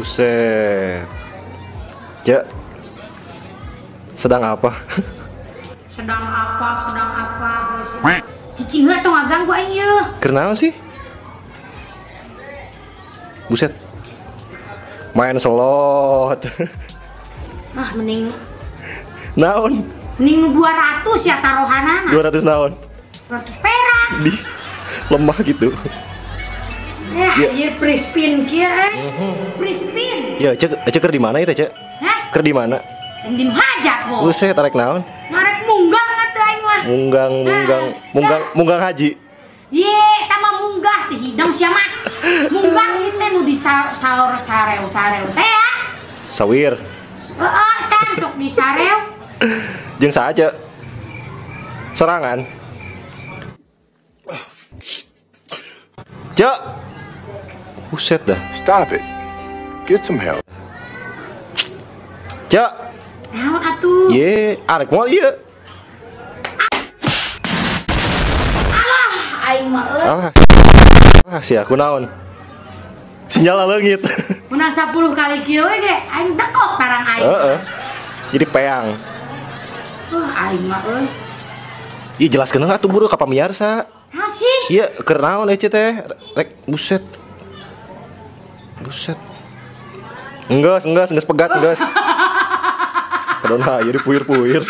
Buset. Ya. Sedang apa? Sedang apa? Sedang apa? Cicing heula tong ngaganggu aing ieu. Kenapa sih? Buset. Main slot. Ah, mending naon? Mending 200 ya taruhanana. 200 naon? 200 perak. Di lemah gitu. Ya, ya free spin kieu eh. Free spin. Ya, cek cek keur di mana ieu teh, Cek? Hah? Keur di mana? Di hajat ho. Buset, tarik naon? Narek munggang atuh aing mah. Munggang, munggang, munggang, munggang haji. Ye, eta mah munggah teh hidang sia mah. Munggang ieu teh nu di saur sareu-sareu teh ya. Sawir. Heeh, tah sok di sareu. Jeung saha, Cek? Serangan. Cek. Buset dah. Stop it. Get some help. Cek. Naon atuh? Ye, arek moal ieu. Alah, aing mah euy. Alah. Ah, sia kunaon? Sinyal leungit. Menang 10 kali kieu we ge, aing dekok tarang aing. Heeh. Jadi peang. Aing mah euy. Ih, jelaskeun atuh buru ka pamiarsa. Hah sih? Iya, keur naon ece teh? Rek buset. Buset. Enggeus, enggeus, enggeus pegat, enggeus. Kadona jadi puir-puir.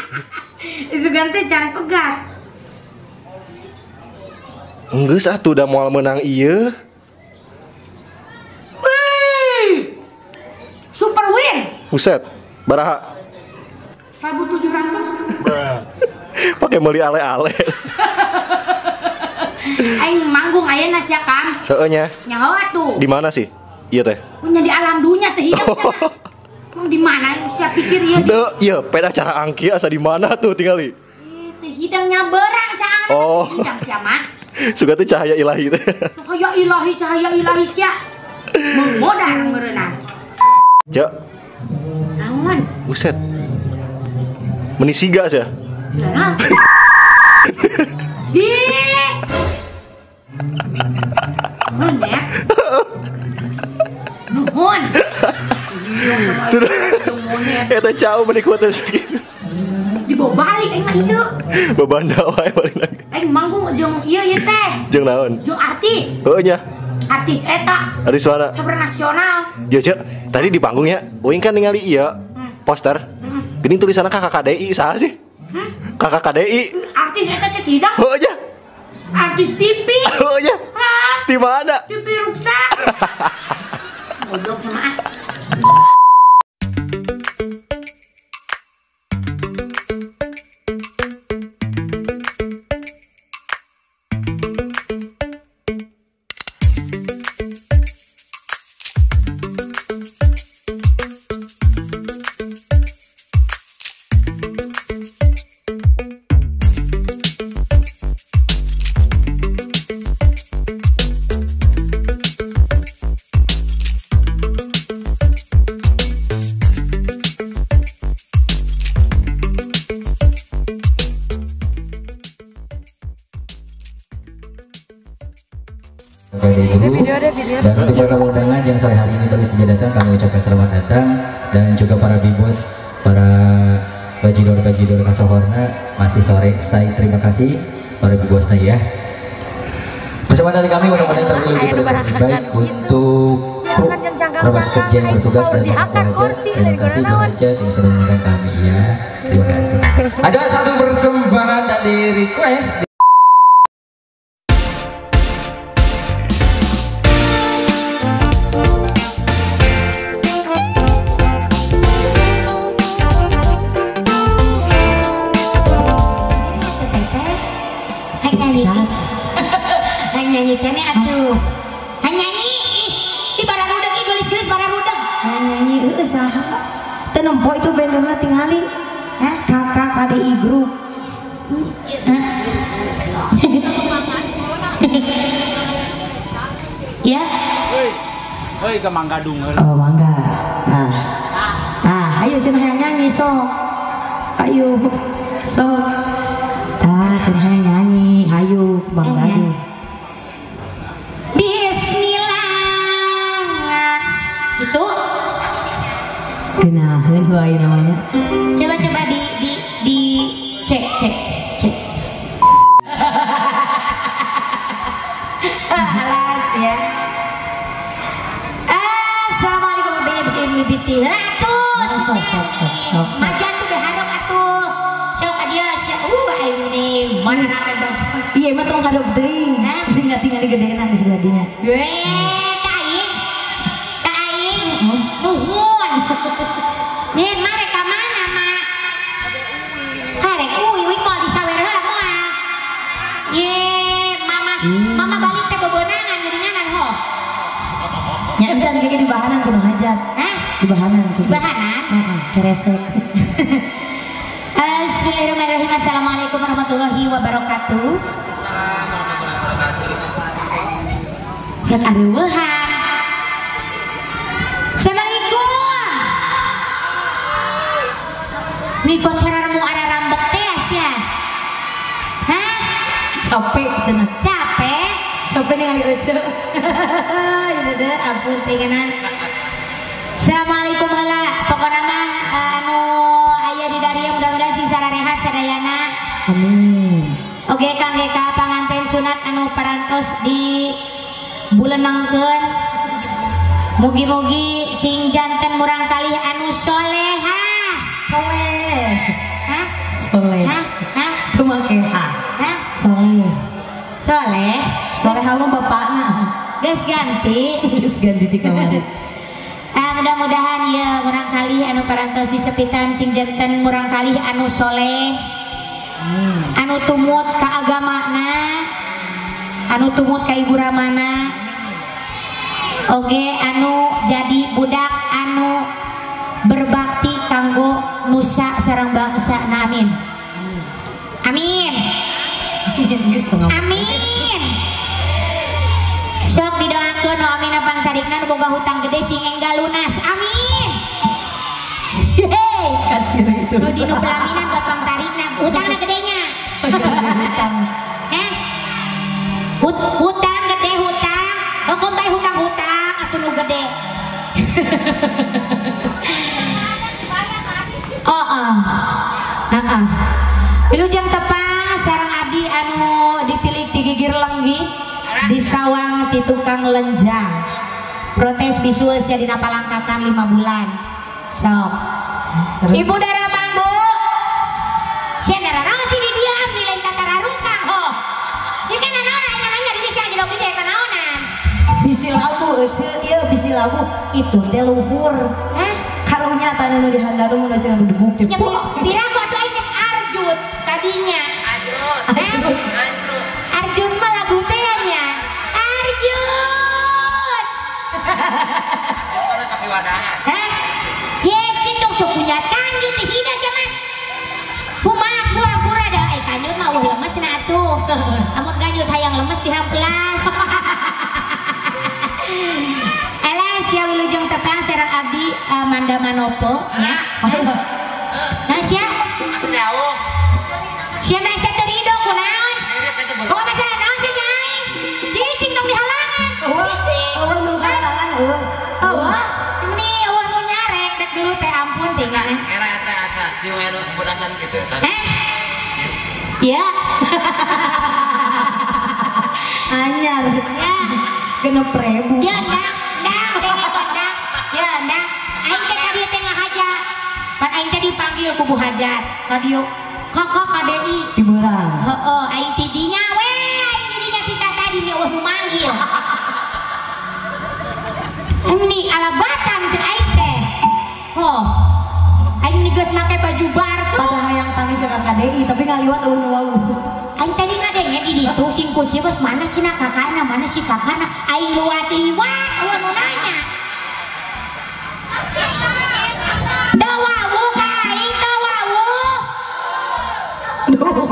Isugan teh can pegat. Enggeus atuh da moal meunang ieu. Wih. Super win. Buset. Baraha? 1700. Pakai meuli ale-ale. Aing manggung ayeuna sia, Kang. Heeh nya. Nyaho atuh. Di mana sih? Iya teh. Punya di alam dunia teh hidang. Emang di mana sia pikir ieu? Teu, ieu peda cara angki asa di mana tuh tingali. Ih, teh hidangnya berang caang. Oh. Hidang sia mah. Suka teh cahaya ilahi teh. Cahaya ilahi, cahaya ilahi sia. Mengmodar meureunang. Cek. Naon? Buset. Meni siga sia. Nah. Di. Nuhun ya. Nuhun. Eta cau meni kuat sakitu. Dibawa balik aing mah ieu. Babanda wae balik lagi. Aing manggung jeung ieu ieu teh. Jeung naon? Jeung artis. Heuh nya. Artis eta. Artis mana? Sabar nasional. Ya Cek, tadi di panggung ya, uing kan ningali ieu poster. Geuning tulisanna KKKDI saha sih? KKKDI. Artis eta teh tidak. Heuh nya. Artis TV. Heuh nya. Di mana? TV rusak. Goblok sama ah. Dan untuk para tamu undangan yang sore hari ini baru saja datang, kami ucapkan selamat datang. Dan juga para bibos, para bajidor-bajidor kasohorna masih sore stay, terima kasih para bibosna ya. Persembahan dari kami mudah-mudahan terpilih lebih baik untuk kru kerabat kerja yang bertugas dan para pelajar. Terima kasih Bu Hajat yang sudah mengundang kami ya. Terima kasih. Ada satu persembahan tadi request. Nyanyi kene atuh. Nyanyi di bararudeg ieu geulis-geulis bararudeg. Nyanyi heueuh saha? Teu nempo itu bandna tingali. Hah? KKKDI Group. Hah? Euy ke Mang Gadung heula. Oh, mangga. Nah. Nah, ayo cenah hayang nyanyi sok. Ayo. Sok. Tah, cenah hayang nyanyi, ayo Mang Gadung. Bismillah. Gitu. Genaheun wae namanya. Coba-coba di cek cek cek. Alas ya. Assalamualaikum warahmatullahi wabarakatuh. Maju atuh ge hadok atuh. Sok ka dieu sia aing ini mana rame baju. Iya mah tong hadok teuing. Bisi ngatingali gedeena geus gadinya. Weh, ka aing. Ka aing. Nuhun. Nih mare ka mana, Mak? Karek uy uy moal disawer heula moal. Ye, mama mama balik teh bebenangan geuninganan ho. Nya encan ge di bahanan kudu hajat. Hah? Di bahanan kitu. Di bahanan? Heeh, keresek. Bismillahirrahmanirrahim. Assalamualaikum warahmatullahi wabarakatuh. Assalamualaikum warahmatullahi wabarakatuh. Areueuhan. Assalamualaikum. Nih kok cararmu ada rambek teh sia. Hah? Capek cenah. Capek? Capek ningali euceu. Ieu deh ampun teh. Assalamualaikum heula. Pokona mah anu aya di daria mudah-mudahan sing sararehat sadayana. Amin. Oke Kang Geka panganten sunat anu parantos di bulenangkeun. Mugi-mugi sing janten murang kalih anu solehah. Soleh. Hah? Soleh. Hah? Hah? Cuma ke H. Hah? Soleh. Soleh. Soleh kamu bapakna. Geus ganti. Geus ganti ti kamari. Mudah-mudahan ya murang kalih anu parantos disepitan sing janten murang kalih anu soleh. Anu tumut ka agamana, anu tumut ka ibu ramana. Oge anu jadi budak anu berbakti kanggo nusa sareng bangsa. Nah, amin. Amin. Amin. Sok didoakeun nu amin pang tarikna nu boga hutang gede sing enggal lunas. Amin. Hei, kacir itu. Nu dinu pelaminan buat pang tarikna, hutangna gedenya. Hutang. Hutang gede hutang. Oh, bae hutang-hutang atuh nu gede. Oh, oh. Heeh. Wilujeng tepang sareng abdi anu ditilik ti gigir lenggi di sawang ti tukang lenjang. Protes bisul sia dina palangkakan 5 bulan. Sok. Ibu dara mambu. Sia daranaon sih di diam nilai katararukang ho. Ieu kan nanaon aya nanya di sia jelok di dieu kanaonan. Bisi labu euceu ieu bisi labu itu teh luhur. Hah? Karunya tanah nu dihandap mun aja gedebuk teh. Nya piraku atuh aing teh Arjut tadinya. Arjut. Arjut. Arjut mah lagu teh nya. Arjut. Kalau sapi wadahan. Hah? Yes, itu sok punya kanjut teh hida sia mah. Kumaha pura-pura da eh kanjut mah eueuh lemes na atuh. Amun kanjut hayang lemes dihamplas. Alah sia wilujeng tepang sareng abdi Manda Manopo nya. Nah sia? Asa jauh. Sia mah asa teu rido kunaon? Oh masalah naon sia nya aing? Cicing tong dihalangan. Cicing. Eueuh nu kahalangan eueuh. Eueuh. Ini eueuh nu nyarek dek dulu teh ampun tinggal. Era eta asa dieu anu kepedasan kitu eta. Heh. Ya. Anyar. Ya. 6.000. Ya ndang, ndang, ndang. Ya ndang. Aing teh ka dieu teh ngahaja. Pan aing teh dipanggil ku Bu Hajat. Ka dieu kakak KDI. Di beurang. Heeh, aing ti dinya we, aing ti dinya ti tadi nih eueuh nu manggil. Ini ala Batam cek aing teh. Oh. Aing ni geus make baju barsu. Padahal hayang panggil ke KDI tapi ngaliwat eueuh nu wau. Aing tadi ngadenge di ditu sing kunci bos mana cina kakakna mana si kakakna aing luwat-liwat eueuh nu nanya. Teu wawuh ka aing teu wawuh. Duh,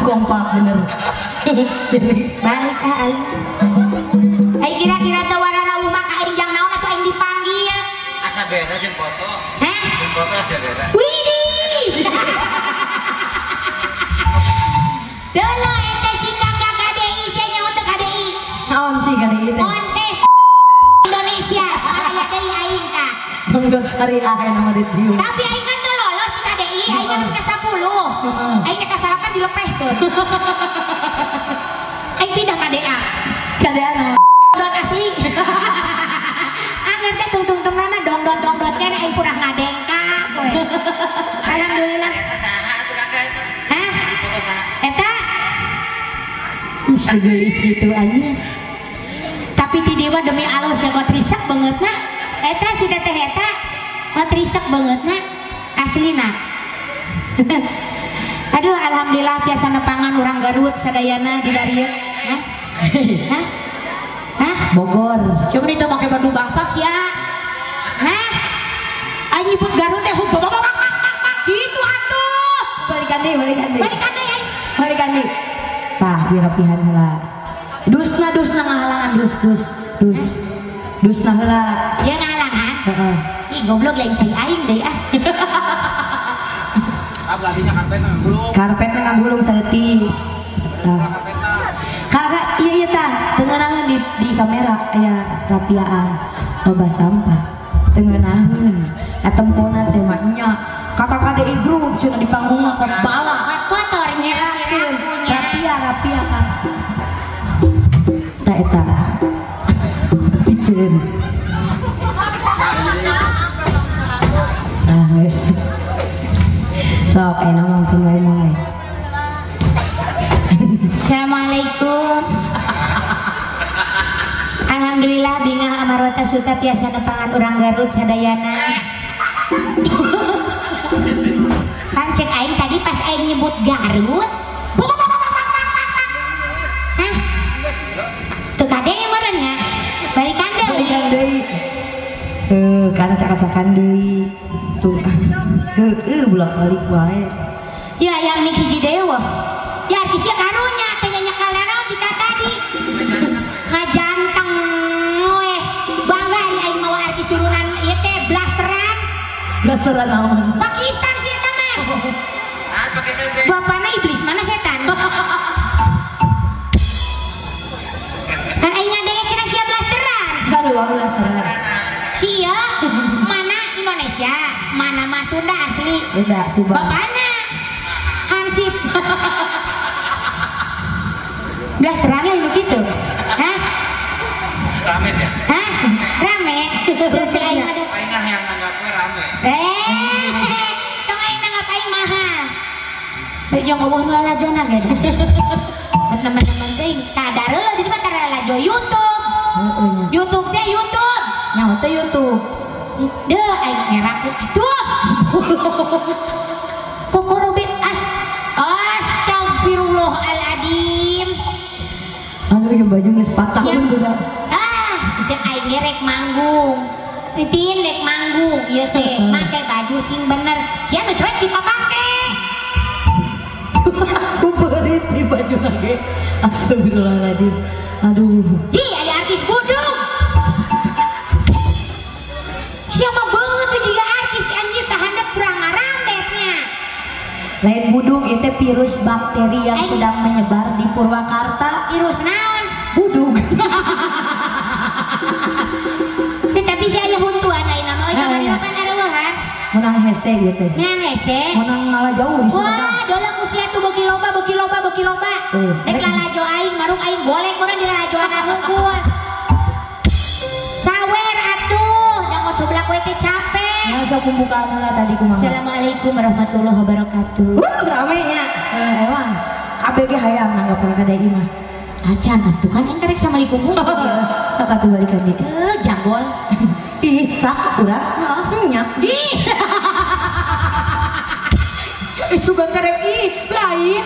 kompak bener. Baik ah aing. Aing kira-kira teu wararawuh mah ka aing jang naon atuh aing Asa beda jeung foto. Hah? Jeung foto asa beda. Widih. Dulu eta si kakak KDI sia nyaho teu KDI. Naon sih KDI teh? Kontes Indonesia. Aya deui aing tah. Dongdot syariah aya nama di dieu. Tapi aing kan teu lolos di KDI, aing kan ka 10. Aing ka 9 dilepehkeun. Aing pindah KDA. KDA naon? Dot asli. Angger teh tungtung-tungna mah dongdot-dongdot keneh aing purah ngadengkak we. Alhamdulillah. Eta saha atuh kakak itu? Hah? Foto saha? Eta Ih, geulis gitu anjing. Tapi ti dewa demi Allah sia ngotrisek bangetna. Eta si teteh eta ngotrisek bangetna aslina. Aduh alhamdulillah tiasa nepangan urang Garut sadayana di darieu. Hah? Hah? Hah? Bogor. Coba itu make baju bapak sia. Hah? Aing nyebut Garut teh hub bak bak bak gitu atuh. Balikan deui, balikan deui. Balikan deui aing. Balikan deui. Tah dirapihan heula. Dusna dusna ngahalangan dus dus dus. Dusna heula. Ya ngahalangan? Heeh. Ih goblok lain cai aing deui ah. Abadinya karpetna ngagulung. Karpetna ngagulung saeutik. Tah. Kakak iya iya tah, teu ngeunaheun di kamera aya rapiaan loba sampah. Teu ngeunaheun. Katempona teh mah nya. Kakak KDI grup cenah di panggung mah kot bala. Kotor nyerakeun. Rapia rapia kan. Ta eta. Piceun. Nah, geus. Sok enak mah pun mulai. Assalamualaikum. Alhamdulillah bingah amarwata suta tiasa nepangan urang Garut sadayana. Kan cek aing tadi pas aing nyebut Garut. Hah? Tuh kadenge meureun nya. Balikan deui. Balikan deui. Heuh, kan cak-cakan deui. Tuh. Heueuh bolak-balik wae. Ya aya mik hiji deui wah. Ya artisnya karunya teh nyekal naon tika tadi. Ngajanteng weh. Bangga ari aing mawa artis turunan ieu teh blasteran. Blasteran naon? Pakistan sih eta mah. Ah, Pakistan teh. Bapana iblis mana setan? Kan aing ngadenge cenah sia blasteran. Aduh, blasteran. Sia mana Indonesia, mana mah Sunda asli. Beda, Subang. Bapana Hansip. Blasteran lah itu gitu. Hah? Rame sih. Hah? Rame. Terus aing ada. Aing yang nanggap we rame. Eh, tong aing nanggap aing mahal. Berjong eueuh nu lalajona ge. Teman-teman teh tadareuleuh di mah tara lalajo YouTube. Heeh nya. YouTube teh YouTube. Nyaho teh YouTube. Deuh aing ngerakeun atuh. Kokorobet as. Astagfirullahaladzim. Aduh, yang baju geus patah pun. Ah, cek aing ge rek manggung. Titin rek manggung ieu teh, make baju sing bener. Sia geus we dipapake. Ku beurit di baju lagi. Astagfirullahaladzim. Aduh. Ih, aya artis budung. Siapa banget tuh juga artis anjir kahandap kurang ngarambetnya. Lain budung itu virus bakteri yang sedang menyebar di Purwakarta. Virus naon? Budung. Tapi si aya huntuan ayeuna mah euy kamari mah areueuhan. Menang hese gitu. Menang hese. Menang ngalah jauh di sana. Wah, dola ku sia tuh beuki loba, beuki loba, beuki loba. Rek lalajo aing maruk aing golek urang di lalajoan hungkul. Sawer atuh, da ngocoblak we teh capek. Masa pembukaan heula tadi kumaha? Assalamualaikum warahmatullahi wabarakatuh. Rame nya. Emang KBG hayang nanggap ka KDI mah. Acan atuh kan aing karek assalamualaikum hungkul. Sok atuh balikan deui. Jambol. Ih, sak urang. Heeh, nya. Ih. Sugan karek ih, lain.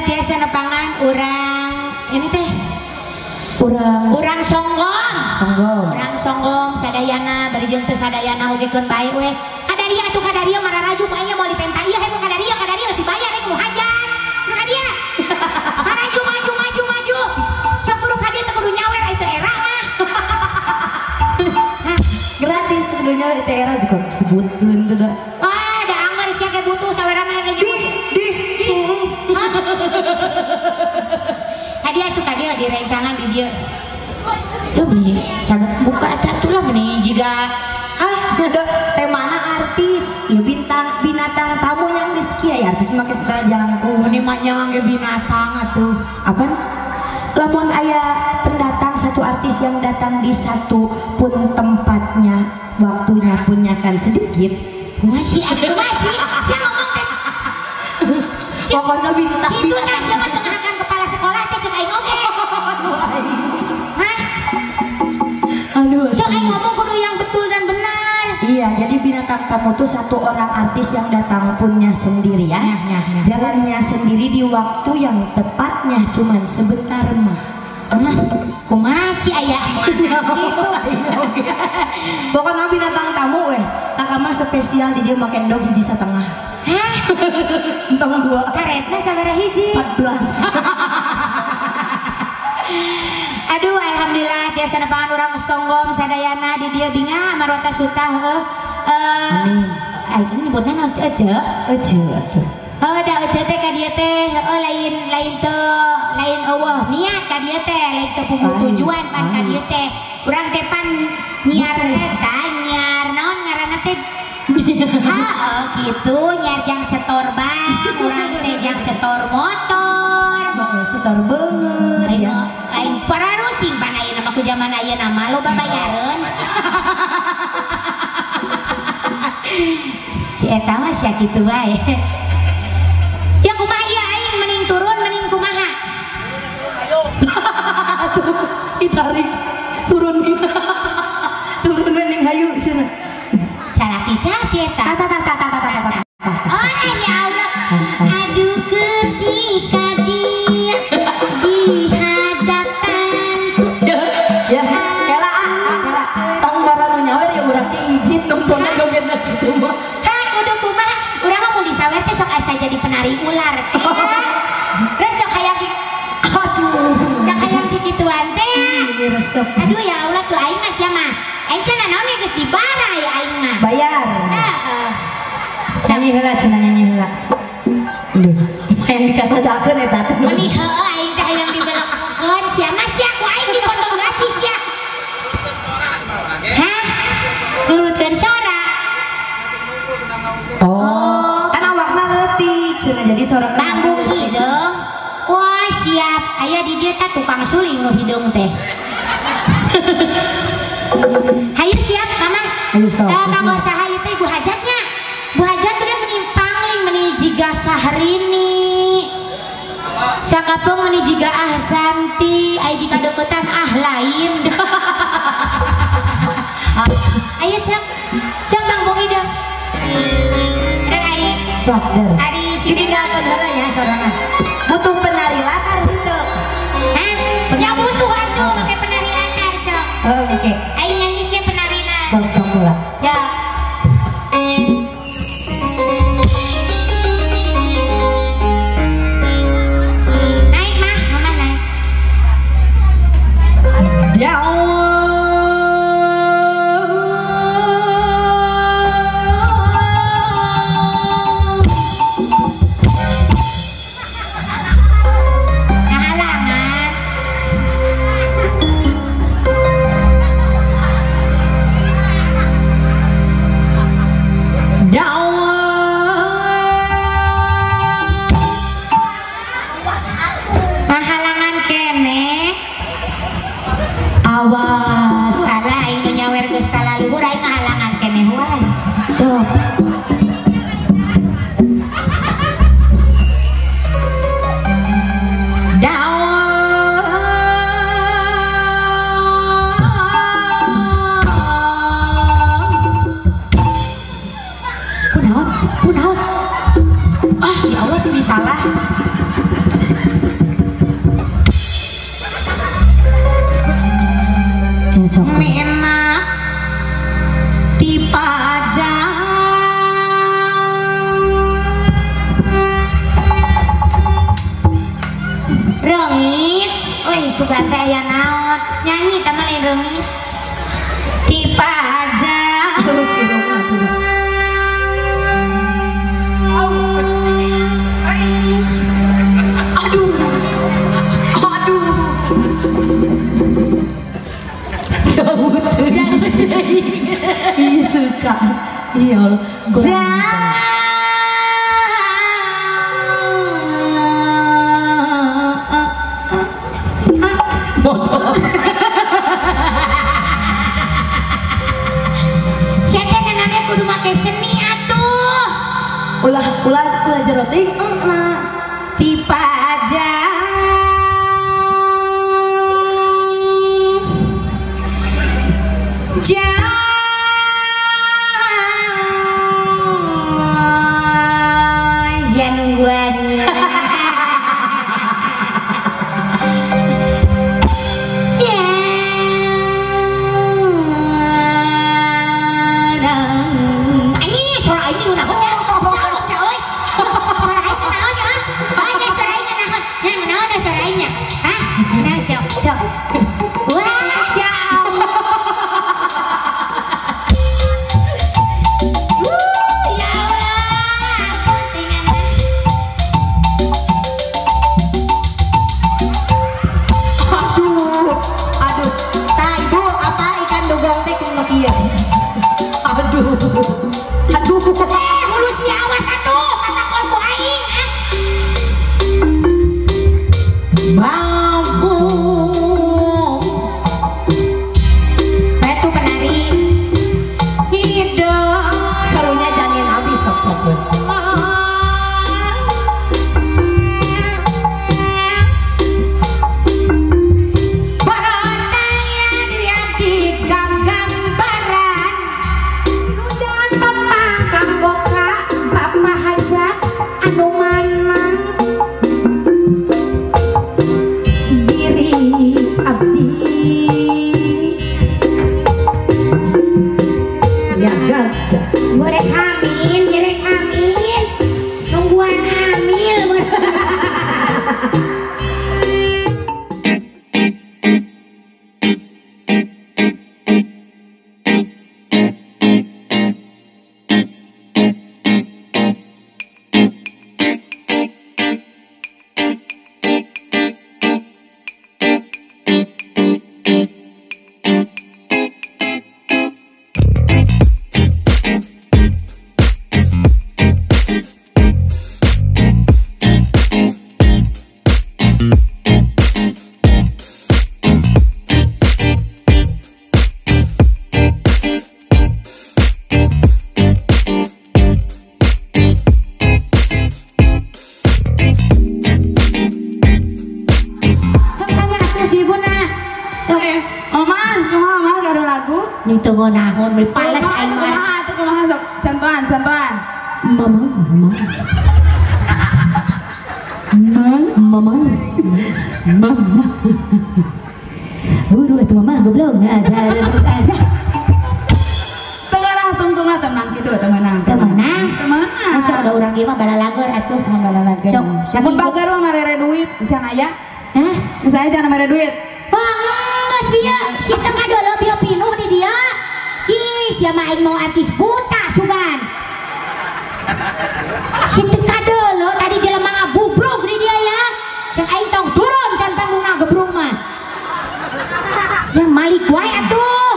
Tiasa nepangan urang ini teh. Urang Songgom. Songgom. Urang Songgom sadayana bari jeung teu sadayana oge keun bae we. Kadaria atuh kadaria mararaju ku aing moal dipenta ieu hayang kadaria kadaria geus dibayar aing nu hajar. Buru ka dia. Maraju maju maju maju. Sok buru ka dia teu kudu nyawer itu era mah. Gratis kudu nyawer. daerah juga sebutkeun teh da. Ah, da anggar sia ge butuh sawerana ge nyebut. Di. Hadiah tuh ka dieu di rencangan di dieu. Duh meni saged buka eta atuh lah meni jiga ah temana artis ya bintang binatang tamu yang geus ya artis make setel jangkung meni mah nya ge binatang atuh. Apaan? Lamun aya pendatang satu artis yang datang di satu pun tempatnya waktunya punya kan sedikit. Masih aku masih sia ngomong teh. Pokoknya bintang itu tah sia mah teu ngahakan kepala sekolah teh cek aing oge. Hah? Aduh. Sok aing ngomong kudu yang betul dan benar. Iya, jadi binatang tamu tuh satu orang artis yang datang punya sendirian, ya, ya. Jalannya sendiri di waktu yang tepatnya cuman sebentar mah. Kumaha sih aya gitu. Pokoknya binatang tamu weh, kakak mah spesial di dia make endog hiji satengah. Hah? Entong dua. Karetna sabaraha hiji? 14. Aduh, alhamdulillah tiasa nepangan urang songgom sadayana di dieu bingah marwata sutah heuh. Aing nyebutna naon ece? Ece atuh. Heuh da ece teh ka dieu teh heuh lain lain teu lain eueuh niat ka dieu teh lain teu puguh tujuan pan ka dieu teh. Urang teh pan nyiar eta nyiar naon ngaranna teh? Heeh kitu nyiar jang setor bank, urang teh jang setor motor. Setor beungeut ya. Aing pararusing pan ayeuna mah ku jaman ayeuna mah loba bayareun. Si eta mah sia kitu wae. Ya kumaha ieu aing mending turun mending kumaha? Atuh ditarik turun. Turun mending hayu cenah. Salah kisah si eta. Ta ta ta ta ta ta. Oh ya Allah. Aduh ketika dia di hadapanku. Ya, kela ah, kela. Tong bara nu nyawer ya urang teh izin nempona jogetna kitu mah. Hah, kudu kumaha? Urang mah mun disawer teh sok asa jadi penari ular teh. Terus sok hayang aduh. Sok hayang kikituan teh. Ini resep. Aduh ya Allah tuh aing mah sia mah. Aing cenah naon geus dibarai aing mah. Bayar. Heeh. Nyanyi heula cenah nyanyi heula. Aduh, hayang dikasadakeun eta teh. Meni heueuh aing teh hayang dibelengkeun sia mah sia ku aing dipotong gaji sia. Hah? Nurutkeun sora. Oh, kan awakna leutik cenah jadi sora panggung hideung. Wah, siap. Aya di dieu tah tukang suling nu hideung teh. Hayu siap, Mama. Hayu sok. Kanggo saha ieu teh Bu Hajatnya? Bu Hajat udah meni pangling meni jiga Sahrini. Sakapung meni jiga Ahsanti, ai di kadeukeutan ah lain. Ayo sok. Sok Bang Bongi dong. Rek ari. Sok der. Ari si ditinggalkeun heula nya sorangan. Butuh penari latar henteu. Hah? Ya butuh atuh make penari latar sok. Oh, oke. Aing nyanyi sih penarina. Sok sok heula. Sok. Naik mah, mama naik. Ngahalangan. Ngahalangan kene. Awas. Alah aing nu nyawer geus kalaluhur aing ngahalangan kene wae. Sok. Kunaon? Kunaon? Ah, ya Allah bibi salah. Ya sok. Mena dipajang reungit euy sugan teh aya naon nyanyi teh mah lain reungit dipajang Terus gitu. Iya suka. Iya Allah. Siapa nenane kudu make seni atuh. Ulah ulah ulah jero teuing euna. Dipajang jangan nungguan. Anjing suara ini udah wah, ya Allah. Ya Allah, tinggal. Aduh, aduh. Tah ibu, apa ikan dugong teh kumaha ieu? Aduh. Aduh. Hulu sia awas atuh, katakon ku aing. Bambu. Batu penari hidup. Karunya janin abis sok-sok. Barandaya diri abdi gambaran. Jangan tepang kang boka bapak hajat anu manang. Diri abdi Ya gagah. Goreng hamil, goreng hamil, nungguan hamil. Nih tunggu nahon, beli palas aing mah. Kumaha atuh kumaha sok contohan, contohan. Mama, mama. Mama, mama. Buru atuh mama goblok aja aja. Tengah tungtung lah tenang gitu temenang. Temenang. Temenang. Sok ada urang ieu mah balalageur atuh. Balalageur. Sok mun bager mah marere duit can aya. Hah? Saya jangan mere duit. Wah, geus bieu si tengah dolo bio pinuh di dia. Ih, sia mah aing mau artis buta sugan. Si tengah dolo tadi jelema ngabubrug di dia ya. Cek aing tong turun can panggungna gebrung mah. Sia malik wae atuh.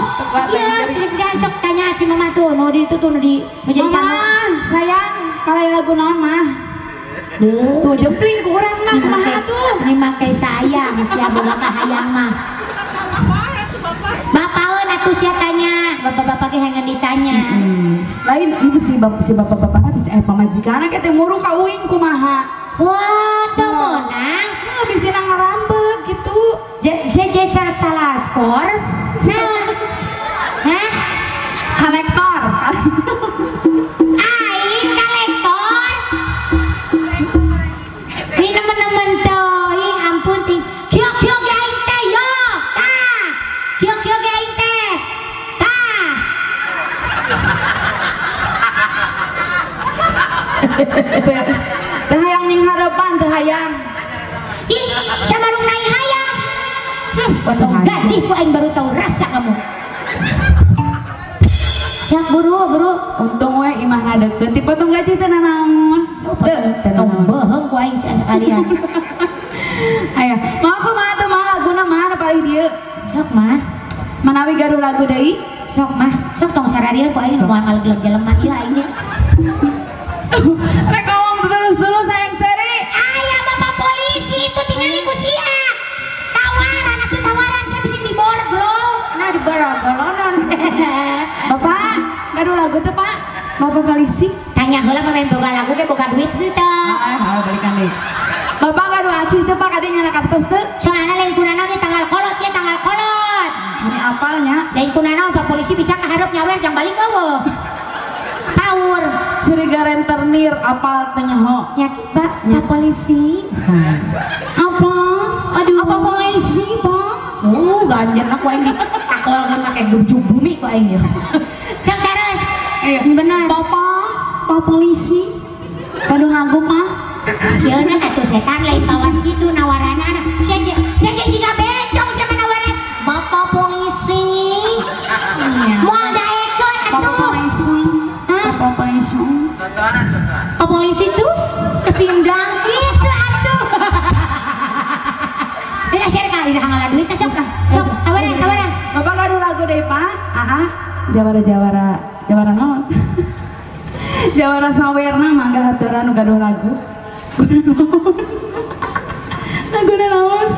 Iya, sok tanya si mama tuh, nu di itu tuh nu di nu jadi Mama, sayang, kalau lagu naon mah? Tuh jempling ku urang mah kumaha tuh? Ini make sayang, sia boga kahayang mah. Bapaeun atuh sia tanya, bapak-bapak ge hayang ditanya. Lain ibu si bapak-bapak bisa pamajikanna ke teh muru ka uing kumaha. Wah, teu meunang. Nggak bisa ngarambek gitu. Jejer salah skor. Nah. Hah? Kolektor. Aing kolektor. Ini nemen-nemen teuing ampun ting. Kieu-kieu ge aing teh yo. Tah. Kieu-kieu ge aing teh. Tah. Teu hayang ning harepan teu hayang. Ih, samarung naik hayang. Potong gaji ku aing baru tahu rasa kamu. Ya buru buru. Untung we imahna deukeut dipotong gaji teu nanaon. Tong bohong ku aing sekalian. Aya, mau kumaha teh mah laguna mah paling dieu. Sok mah. Manawi gaduh lagu deui? Sok mah, sok tong sararian ku aing moal ngalegleg jelema ieu aing nya. Rek ngomong terus-terus sayang seri. Aya bapak polisi itu tingali ku sia. Tawaran atuh tawaran saya bisa diborgol. Nah diborgolonan. Bapak, gaduh lagu teh Pak. Bapak polisi. Tanya heula mah boga lagu ge boga duit henteu. Heeh, balikan deui. Bapak gaduh acis teh Pak kadinya na kartos teh. Soalna lain kunana ge tanggal kolot ya tanggal kolot. Ini apalnya. Lain kunana Pak polisi bisa kahareup nyawer jang balik eueuh. Paur. Curiga rentenir apal teh nyaho. Nya Pak, Pak polisi. Apa? Aduh. Apa polisi, Pak? Ganjerna ku aing ditakolkeun make gebjuk bumi ku aing ya. Jang terus. Iya. Bener. Bapak, Pak polisi. Gaduh lagu, Pak. Sieuna atuh setan lain kawas kitu nawaranana. Sia sia jiga bencong sia nawaran. Bapak polisi. Iya. Moal daekeun Bapak atuh. polisi. Bapak polisi. Contohan, contohan. Pak polisi cus kesindang gitu atuh. Ini share ka ira ngala duit sok. Sok tawaran tawaran. Bapak gaduh lagu deui, Pak. Aa, jawara-jawara, jawara naon? Jawara sawerna mangga haturan nu gaduh lagu. Laguna naon?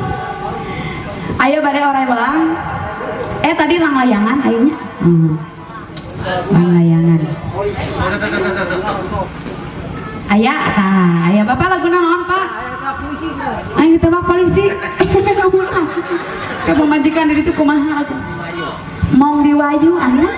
Ayo bade orai belang. Tadi langlayangan ayeuna. Langlayangan. Aya tah, aya Bapak laguna naon, Pak? Ayo tebak polisi. Ke pemajikan diri itu kumaha lagu. Mong diwayu anak.